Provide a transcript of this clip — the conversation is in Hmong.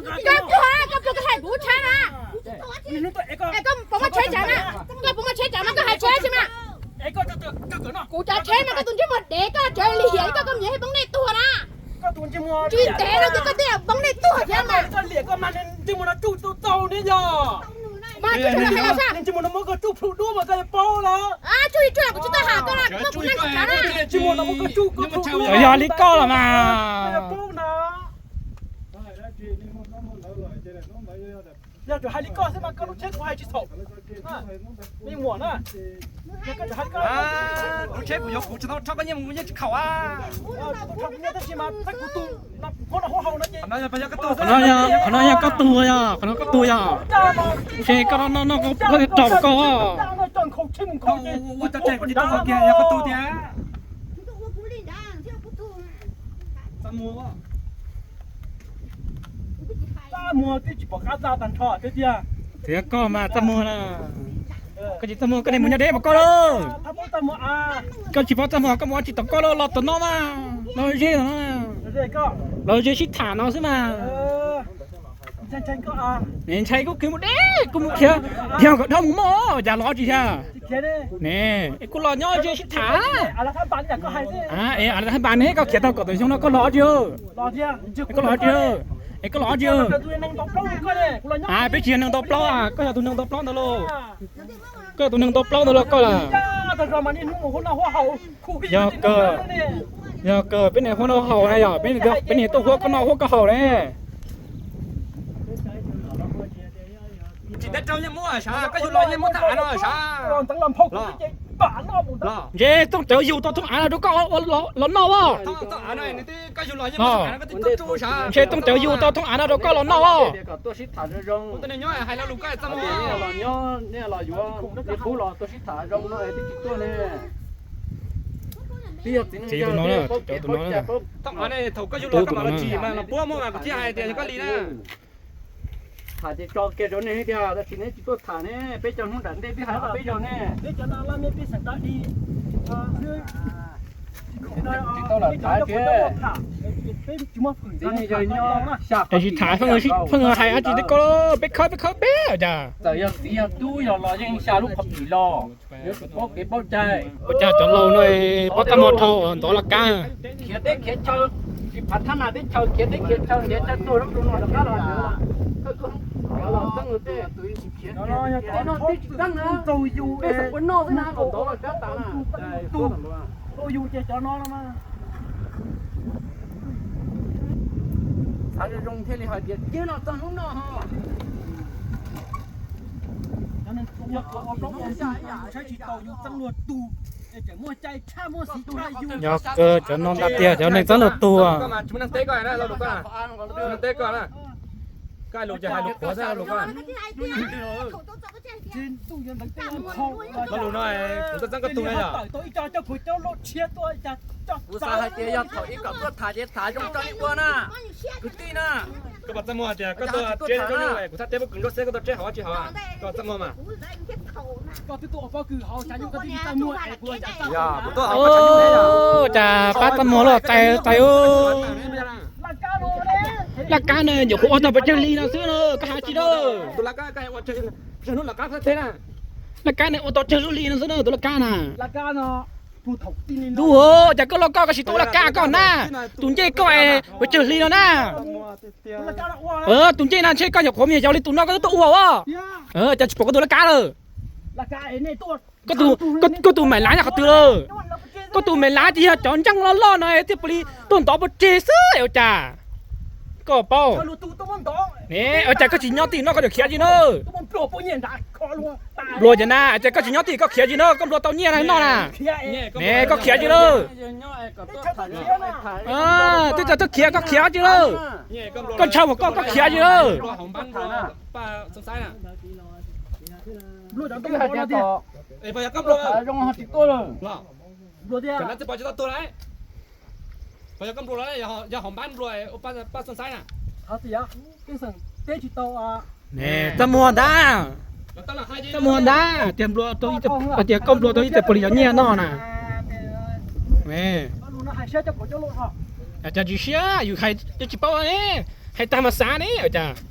Koj tuag, koj tuag koj hais kuv tshab na. Koj puas muaj tsheb tsav na? Koj puas muaj tsheb tsav mas koj hais tsheb tsis mas. Kuv tsav tsheb mas koj tus ntsej muag dev koj tsav li hiam koj, koj niam poob nej tuag na. Tsis ntev no koj tej poob nej tuag thiab mas. Mas tsis tau hais los sab. Tsuj li tsuj los kuv tsis tau hais koj na, kuv muab kuv neej tsav na. Yog li koj los mas. Yog tsuas hais li koj xwb mas koj lub tsheb kuv hais tsis txhaum. Me muam na, lub tsheb kuv yuav kuv tsis tau rho koj nyiaj mus kuv yeej tsis khaum a. Tab sis mas kuv tus, qhov no yog koj tug yog, qhov no koj tug yog, ntshe koj noj noj koj raum koj. Ua cov tseem kuv tsis tau qhov kiag yog koj tug tiag. Txaj muag twb tsis pom qab txaj tag nrho thiab tiag. Tiag koj mas txaj muag na. Koj tsis txaj muag koj niag mus nyob deb mas koj lauj. Koj tsis paub txaj muag koj mus ua tsis tau koj lauj, los tom no mas los ze no. Los ze sib tham no xwb mas. Ntshai kuj khiav mus deb kuj mus khiav, yog kom dhau mus moj cas los tsis thiab. Ne, kuj los nyob ze sib tham. Npam ne koj khiav tau kom tom xyoo no koj los tsis, koj los tsis, es koj los tsis. Peb tsis yog neeg ntau plaub, koj yog tus neeg ntau plaub ntawd lauj. Koj yog tus neeg ntau plaub ntawd lauj koj lawm. Yog kawg, yog kawg peb niam huab noj haus na yog, peb niam tuaj huab koj noj huab koj haus ne. Tsis teb raug yeej muab sav, koj yug los yeej muab thaj av no sav. Ntshe Tooj Cawv yug tau thoob av no rau koj los noj as. Ntshe Tooj Cawv yug tau thoob av no rau koj los noj as. Txiv tus no, cov tus no, thaum koj yug los koj mam los tsim mas los puab muaj mas kuv thiaj hais tias yog koj li na. Tham ces tso kiag rau nej tiag, tab sis neb tsis tuaj tham ne, peb cov hnub nram ntej twb hais peb zog ne. Tsis tau lam tham tiag. Tsis tham, pheej hais dab tsi li koj, peb khawb peb khawb peb cas. Txawm yog txiv yog tub yog los yeej xya lub qhov pim los, yuav tsum paub kev paub cai. Ua cas cov laus no paub tab muag dhau ntov laj kab. Khiav teb khiav chaw, tsis phav thab nas teb chaws, khiav teb khiav chaw ntiav chaw tuag rau no rov qab los. Tej no tej tsis txeeb na, tej xeem ua noj xwb na los ntov laj kab tas na. Xav zoo zoo thiaj li hais tias cia no txog hnub no ho. Yog kawg, cov no ntag tiag cov neeg txeeb luag tuag. Lo lus no kuv txeeb koj tug na yom. Kuv xav hais tias yog thaum ib kom tuaj tham ces tham zoo rau li ua na, kwv tij na. Koj puas txaj muag tias koj tuaj tseb zoo zoo, kuv thaj teb pob kws nruab xeb koj tuaj tseb hauv tsis hauv? Koj txaj muag mas. Kuv tuaj hauv, cas pab txaj muag loj tais tais. Laj kab no nyuam qhuav ua tau pes tsawg hli no xwb na, koj hais tsis dab. Laj kab no ua tau tsawg lub hli no xwb na tus laj kab na. Ntuj, cas koj loj koj koj tsis tuaj ua laj kab koj na? Tus ncej koj es pes tsawg hli no na? Tus ncej no ntshe koj nyuam qhuav me nyuam yaus li tus no koj twb tuaj ua as. Cas tsis pom koj tus laj kab lawm? Koj tus maim lav nyob qhov twg lawm? Koj tus maim lav ces yog cov ntseej loj loj no thiaj pom li tuaj ntov pov tseg xwb ua cas. Koj paub, ua cas koj tsis nyob tim no koj yuav khiav tsis na? Nplua cas na, cas koj tsis nyob tim koj khiav tsis na, koj nplua tau nyiaj na noj na. Ne koj khiav tsis lawm. Twb txog twb khiav koj khiav tsis lawm. Koj ntshaw mas koj koj khiav tsis lawm. Txaj muag ntag, txaj muag ntag, tias nplua, tias koj nplua tau ib teg pus lis cov nyiaj noj na. Cas tsis siab yus hais tsis paub ne. Hais tag mas xav ne, ua cas